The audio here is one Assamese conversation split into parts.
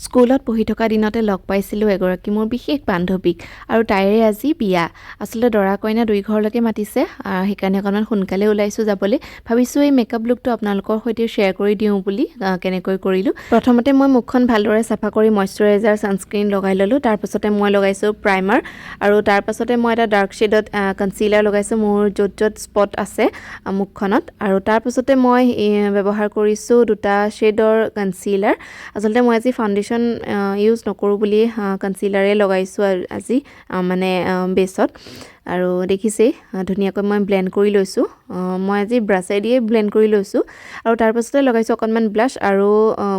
স্কুলত পঢ়ি থকা দিনতে লগ পাইছিলোঁ এগৰাকী মোৰ বিশেষ বান্ধৱীক আৰু তাইৰে আজি বিয়া। আচলতে দৰা কইনা দুই ঘৰলৈকে মাতিছে, সেইকাৰণে অকণমান সোনকালে ওলাইছোঁ যাবলৈ। ভাবিছোঁ এই মেকআপ লুকটো আপোনালোকৰ সৈতে শ্বেয়াৰ কৰি দিওঁ বুলি, কেনেকৈ কৰিলোঁ। প্ৰথমতে মই মুখখন ভালদৰে চাফা কৰি মইশ্চাৰাইজাৰ, ছানস্ক্ৰীণ লগাই ল'লোঁ। তাৰপাছতে মই লগাইছোঁ প্ৰাইমাৰ আৰু তাৰপাছতে মই এটা ডাৰ্ক শ্বেডত কনচিলাৰ লগাইছোঁ মোৰ য'ত য'ত স্পট আছে মুখখনত। আৰু তাৰপাছতে মই ব্যৱহাৰ কৰিছোঁ দুটা শ্বেডৰ কনচিলাৰ। আচলতে মই আজি ফাউণ্ডেশ্যন ইউজ নকৰোঁ বুলি কনচিলাৰে লগাইছোঁ আৰু আজি মানে বেছত। আৰু দেখিছেই, ধুনীয়াকৈ মই ব্লেণ্ড কৰি লৈছোঁ। মই আজি ব্ৰাছেদিয়ে ব্লেণ্ড কৰি লৈছোঁ আৰু তাৰপাছতে লগাইছোঁ অকণমান ব্লাছ আৰু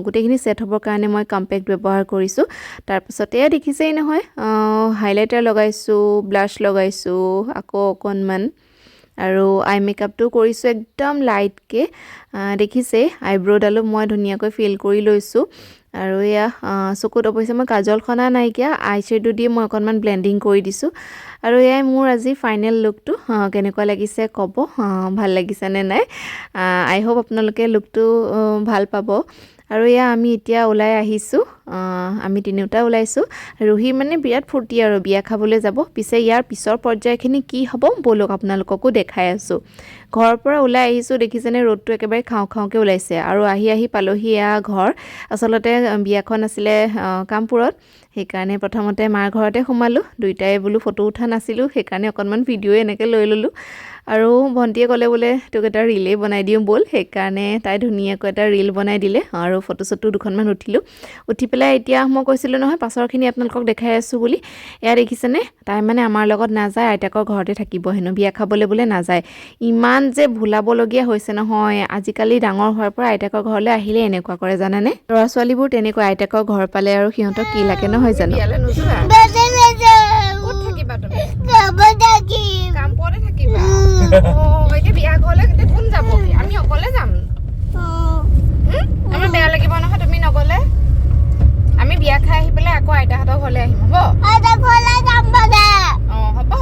গোটেইখিনি ছেট হ'বৰ কাৰণে মই কম্পেক্ট ব্যৱহাৰ কৰিছোঁ। তাৰপাছতে এয়া দেখিছেই নহয়, হাইলাইটাৰ লগাইছোঁ, ব্লাছ লগাইছোঁ আকৌ অকণমান আৰু আই মেকআপটো কৰিছোঁ একদম লাইটকৈ। দেখিছেই, আইব্ৰ'ডালো মই ধুনীয়াকৈ ফিল কৰি লৈছোঁ। আৰু এয়া চকুত অৱশ্যে মই কাজল সনা নাইকিয়া, আই শ্বেডো দি মই অকণমান ব্লেণ্ডিং কৰি দিছোঁ। আৰু এয়াই মোৰ আজি ফাইনেল লুকটো। কেনেকুৱা লাগিছে ক'ব, ভাল লাগিছে নে নাই? আই হোপ আপোনালোকে লুকটো ভাল পাব। আৰু এয়া আমি এতিয়া ওলাই আহিছোঁ, আমি তিনিওটা ওলাইছোঁ। ৰুহি মানে বিৰাট ফূৰ্তি আৰু বিয়া খাবলৈ যাব। পিছে ইয়াৰ পিছৰ পৰ্যায়খিনি কি হ'ব, ব'লক আপোনালোককো দেখাই আছোঁ। ঘৰৰ পৰা ওলাই আহিছোঁ, দেখিছেনে ৰ'দটো একেবাৰে খাওঁ খাওঁকৈ ওলাইছে। আৰু আহি আহি পালোহি এয়া ঘৰ। আচলতে বিয়াখন আছিলে কামপুৰত, সেইকাৰণে প্ৰথমতে মাৰ ঘৰতে সোমালোঁ। দুইটাই বোলো ফটো উঠা নাছিলোঁ, সেইকাৰণে অকণমান ভিডিঅ' এনেকৈ লৈ ল'লোঁ। আৰু ভণ্টিয়ে ক'লে বোলে তোক এটা ৰিলেই বনাই দিওঁ ব'ল, সেইকাৰণে তাই ধুনীয়াকৈ এটা ৰিল বনাই দিলে আৰু ফটো চটো দুখনমান উঠিলোঁ। উঠি পেলাই এতিয়া মই কৈছিলোঁ নহয় পাছৰখিনি আপোনালোকক দেখাই আছোঁ বুলি। এয়া দেখিছেনে, তাই মানে আমাৰ লগত নাযায়, আইতাকৰ ঘৰতে থাকিব হেনো, বিয়া খাবলৈ বোলে নাযায়। ইমান যে ভুলাবলগীয়া হৈছে নহয়, আজিকালি ডাঙৰ হোৱাৰ পৰা আইতাকৰ ঘৰলৈ আহিলে এনেকুৱা কৰে জানেনে? ল'ৰা ছোৱালীবোৰ তেনেকুৱা, আইতাকৰ ঘৰ পালে আৰু সিহঁতক কি লাগে, নহয় জানো? বিয়ালৈ নোযোৱা? ক'ত থাকিবা তুমি? কামপুৰতে থাকিবা? অ', এতিয়া বিয়া ঘৰলৈ এতিয়া কোন যাবগে? আমি অকলে যাম? হুম? আমাৰ বেয়া লাগিব নহয় তুমি নগ'লে। আমি বিয়া খাই আহি পেলাই আকৌ আইতাহঁতৰ ঘৰলৈ আহিম, হ'ব? অঁ, হ'ব।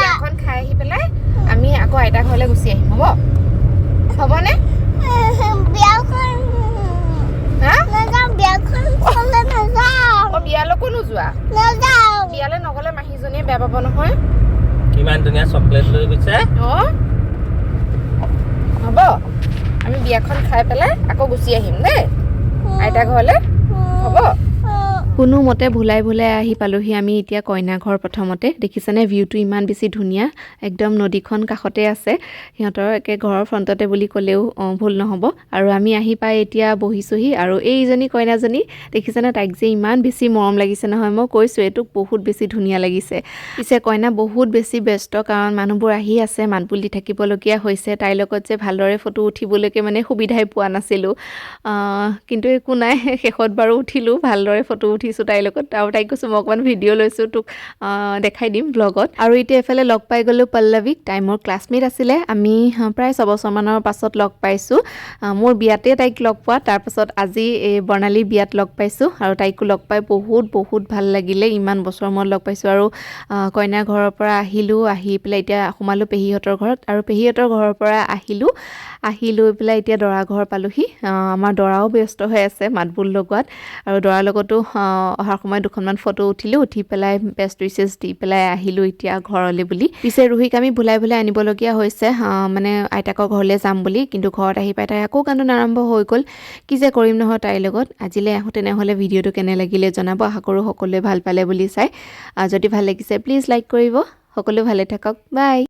বিয়াখন খাই আহি পেলাই আমি আকৌ আইতা ঘৰলৈ গুচি আহিম, হ'ব? হ'বনে? হা? অ', বিয়ালৈকো নোযোৱা? বিয়ালৈ নগ'লে মাহীজনীয়ে বেয়া পাব নহয়। ইমান ধুনীয়া চকলেট লৈ গৈছে। অঁ, হ'ব। আমি বিয়াখন খাই পেলাই আকৌ গুচি আহিম দেই আইতা ঘৰলৈ, হ'ব? কোনোমতে ভুলাই ভুলাই আহি পালোহি আমি এতিয়া কইনা ঘৰ প্ৰথমতে। দেখিছেনে ভিউটো ইমান বেছি ধুনীয়া, একদম নদীখন কাষতে আছে সিহঁতৰ, একে ঘৰৰ ফ্ৰণ্টতে বুলি ক'লেও ভুল নহ'ব। আৰু আমি আহি পাই এতিয়া বহিছোহি। আৰু এইজনী কইনাজনী দেখিছেনে, তাইক যে ইমান বেছি মৰম লাগিছে নহয়, মই কৈছোঁ এইটোক বহুত বেছি ধুনীয়া লাগিছে। পিছে কইনা বহুত বেছি ব্যস্ত, কাৰণ মানুহবোৰ আহি আছে, মাত বোল দি থাকিবলগীয়া হৈছে। তাইৰ লগত যে ভালদৰে ফটো উঠিবলৈকে মানে সুবিধাই পোৱা নাছিলোঁ। কিন্তু একো নাই, শেষত বাৰু উঠিলোঁ, ভালদৰে ফটো উঠিছোঁ তাইৰ লগত। আৰু তাইক কৈছোঁ মই অকণমান ভিডিঅ' লৈছোঁ, তোক দেখাই দিম ব্লগত। আৰু এতিয়া এইফালে লগ পাই গ'লোঁ পল্লৱীক। তাই মোৰ ক্লাছমেট আছিলে। আমি প্ৰায় 6 বছৰমানৰ পাছত লগ পাইছোঁ। মোৰ বিয়াতে তাইক লগ পোৱা, তাৰপাছত আজি এই বৰ্ণালীৰ বিয়াত লগ পাইছোঁ। আৰু তাইকো লগ পাই বহুত বহুত ভাল লাগিলে, ইমান বছৰৰ মূৰত লগ পাইছোঁ। আৰু কইনাৰ ঘৰৰ পৰা আহিলোঁ, আহি পেলাই এতিয়া সোমালোঁ পেহীহঁতৰ ঘৰত। আৰু পেহীহঁতৰ ঘৰৰ পৰা আহিলোঁ, আহি লৈ পেলাই এতিয়া দৰা ঘৰ পালোহি। আমাৰ দৰাও ব্যস্ত হৈ আছে মাত বোল লগোৱাত। আৰু দৰাৰ লগতো অহাৰ সময়ত দুখনমান ফটো উঠিলোঁ, উঠি পেলাই বেষ্ট উইচেছ দি পেলাই আহিলোঁ এতিয়া ঘৰলৈ বুলি। পিছে ৰুহিক আমি ভুলাই ভুলাই আনিবলগীয়া হৈছে, মানে আইতাকৰ ঘৰলৈ যাম বুলি। কিন্তু ঘৰত আহি পাই তাই আকৌ কান্দোন আৰম্ভ হৈ গ'ল। কি যে কৰিম নহয় তাইৰ লগত। আজিলৈ আহোঁ তেনেহ'লে। ভিডিঅ'টো কেনে লাগিলে জনাব। আশা কৰোঁ সকলোৱে ভাল পালে বুলি চাই। যদি ভাল লাগিছে প্লিজ লাইক কৰিব। সকলো ভালে থাকক, বাই।